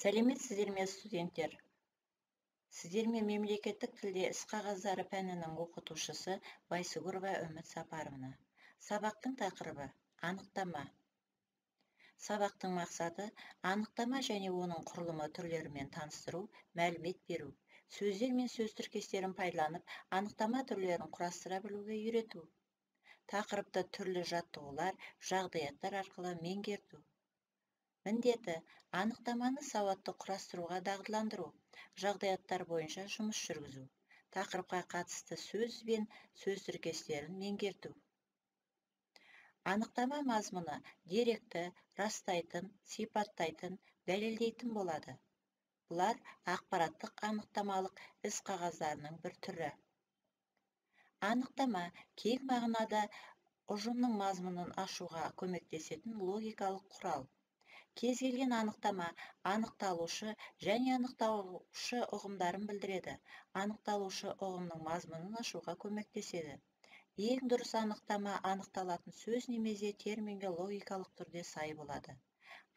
Сәлеметсіздер ме, студенттер? Сіздермен мемлекеттік тілде іс қағаздары пәнінің оқытушысы Байсүгірова Үміт Сапаровна. Сабақтың тақырыбы анықтама. Сабақтың мақсаты анықтама және оның құрылымы түрлерімен таныстыру, мәлімет беру, сөздер мен сөз тіркестерін пайдаланып, анықтама түрлерін құрастыра білуге үйрету. Тақырыпты түрлі жаттығулар, жағдаяттар арқылы меңгерту. Міндеті анықтаманы сауатты құрастыруға дағдыландыру, жағдаяттар бойынша жұмыс жүргізу, тақырыпқа қатысты сөз бен сөз тіркестерін меңгерту. Анықтама мазмұны деректі, растайтын, сипаттайтын, дәлелдейтін болады. Бұлар ақпараттық анықтамалық іс қағаздарының бір түрі. Анықтама кең мағынада ұжымның мазмұнын ашуға көмектесетін логикалық құрал. Кез келген анықтама анықталушы және анықтаушы ұғымдарын білдіреді. Анықталушы ұғымның мазмұнын ашуға көмектеседі. Ең дұрыс анықтама анықталатын сөз немесе терминге логикалық түрде сай болады.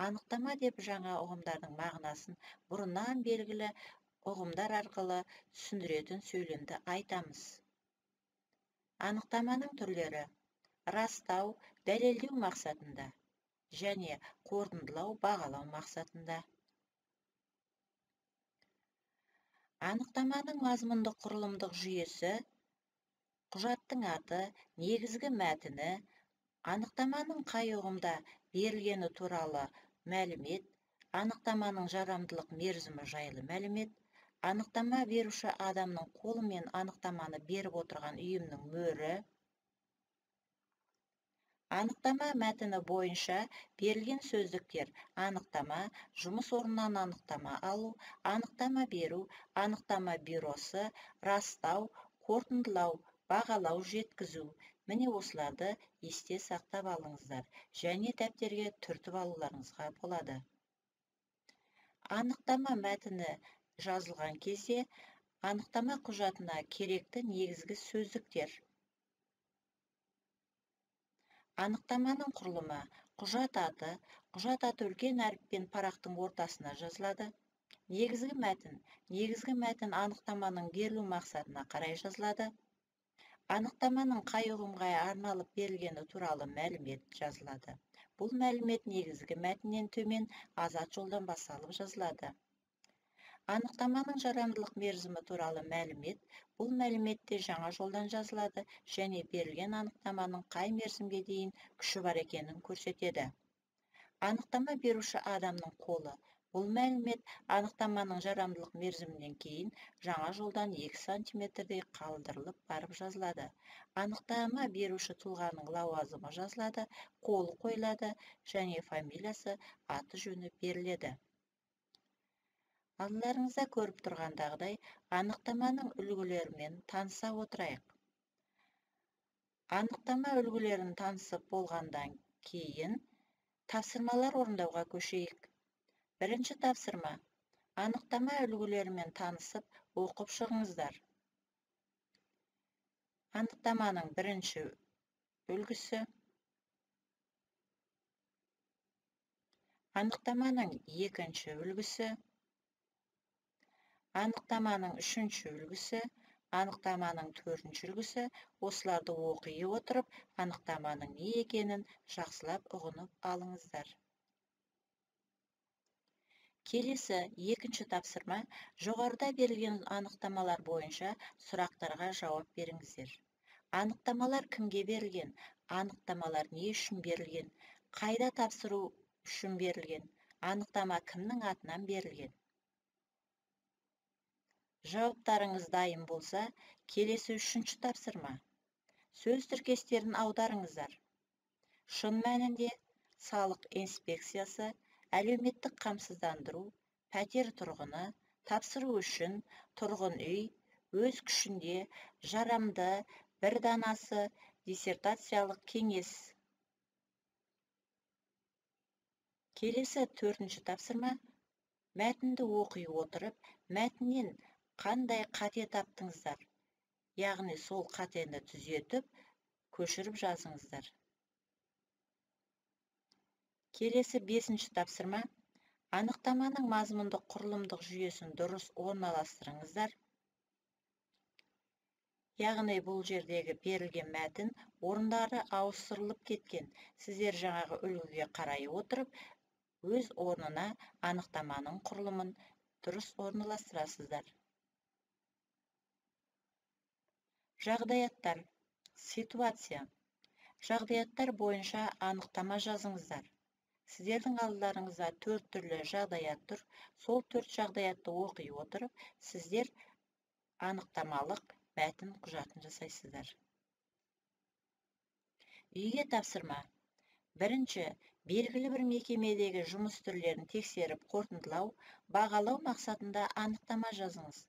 Анықтама деп жаңа ұғымдардың мағынасын бұрыннан белгілі ұғымдар арқылы түсіндіретін сөйлемді айтамыз. Анықтаманың түрлері: растау, дәлелдеу мақсатында және қорытындылау, бағалау мақсатында. Анықтаманың мазмұндық құрылымдық жүйесі: құжаттың аты, негізгі мәтіні, анықтаманың қай ұғымда берілгені туралы мәлімет, анықтаманың жарамдылық мерзімі жайлы мәлімет, анықтама беруші адамның қолымен анықтаманы беріп отырған ұйымның мөрі, анықтама мәтіні бойынша берілген сөздіктер: анықтама, жұмыс орнынан анықтама алу, анықтама беру, анықтама бюросы, растау, қорытындылау, бағалау, жеткізу. Міне осыларды есте сақтап алыңыздар және дәптерге түртіп алуларыңызға болады. Анықтама мәтіні жазылған кезде анықтама құжатына керекті негізгі сөздіктер. Анықтаманың құрылымы: құжат аты, құжат аты үлкен әріппен парақтың ортасына жазылады. Негізгі мәтін, негізгі мәтін анықтаманың берілу мақсатына қарай жазылады. Анықтаманың қай ұғымға арналып берілгені туралы мәлімет жазылады. Бұл мәлімет негізгі мәтіннен төмен азат жолдан басталып жазылады. Анықтаманың жарамдылық мерзімі туралы мәлімет, бұл мәліметте жаңа жолдан жазылады және берілген анықтаманың қай мерзімге дейін күші бар екенін көрсетеді. Анықтама беруші адамның қолы, бұл мәлімет анықтаманың жарамдылық мерзімінен кейін жаңа жолдан 2 сантиметрдей қалдырылып барып жазылады. Анықтама беруші тұлғаның лауазымы жазылады, қолы қойылады және фамилиясы, аты жөні беріледі. Алдыларыңызда көріп тұрғандағыдай анықтаманың үлгілерімен таныса отырайық. Анықтама үлгілерін танысып болғандан кейін тапсырмалар орындауға көшейік. Бірінші тапсырма. Анықтама үлгілерімен танысып, оқып шығыңыздар. Анықтаманың бірінші үлгісі. Анықтаманың екінші үлгісі. Анықтаманың үшінші үлгісі, анықтаманың төртінші үлгісі. Осыларды оқи отырып, анықтаманың не екенін жақсылап ұғынып алыңыздар. Келесі екінші тапсырма. Жоғарыда берілген анықтамалар бойынша сұрақтарға жауап беріңіздер. Анықтамалар кімге берілген? Анықтамалар не үшін берілген? Қайда тапсыру үшін берілген? Анықтама кімнің атынан берілген? Жауаптарыңыз дайын болса, келесі үшінші тапсырма. Сөз тіркестерін аударыңыздар. Шын мәнінде салық инспекциясы, әлеуметтік қамсыздандыру, пәтер тұрғыны, тапсыру үшін, тұрғын үй, өз күшінде, жарамды, бір данасы, диссертациялық кеңес. Келесі төртінші тапсырма. Мәтінді оқи отырып, мәтіннен қандай қате таптыңыздар? Яғни сол қатені түзетіп, көшіріп жазыңыздар. Келесі бесінші тапсырма. Анықтаманың мазмұндық құрылымдық жүйесін дұрыс орналастырыңыздар. Яғни бұл жердегі берілген мәтін орындары ауыстырылып кеткен. Сіздер жаңағы үлгіге қарай отырып, өз орнына анықтаманың құрылымын дұрыс орналастырасыздар. Жағдаяттар, ситуация. Жағдаяттар бойынша анықтама жазыңыздар. Сіздердің алдарыңызда 4 түрлі жағдаят тұр. Сол 4 жағдаятты оқи отырып, сіздер анықтамалық мәтін құжатын жасайсыздар. Үйге тапсырма. Бірінші, белгілі бір мекемедегі жұмыс түрлерін тексеріп қорытындылау, бағалау мақсатында анықтама жазыңыз.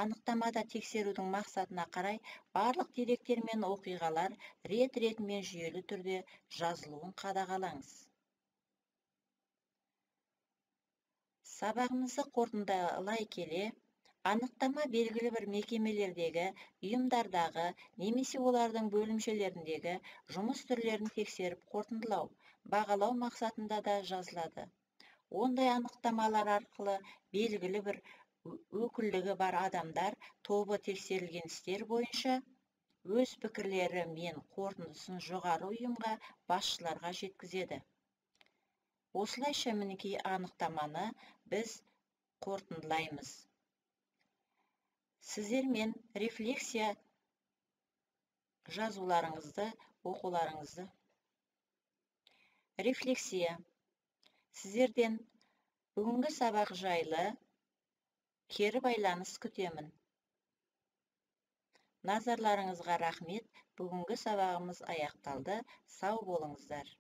Анықтамада тексерудің мақсатына қарай барлық деректер мен оқиғалар рет-ретімен жүйелі түрде жазылуын қадағалаңыз. Сабағымызды қорытындылай келе, анықтама белгілі бір мекемелердегі, ұйымдардағы немесе олардың бөлімшелеріндегі жұмыс түрлерін тексеріп қорытындылау, бағалау мақсатында да жазылады. Ондай анықтамалар арқылы белгілі бір өкілдігі бар адамдар тобы тексерілген істер бойынша өз пікірлері мен қорытындысын жоғары ұйымға, басшыларға жеткізеді. Осылайша мінекей анықтаманы біз қорытындылаймыз. Сіздермен рефлексия жазуларыңызды, оқуларыңызды. Рефлексия. Сіздерден бүгінгі сабақ жайлы кері байланыс күтемін. Назарларыңызға рахмет. Бүгінгі сабағымыз аяқталды. Сау болыңыздар.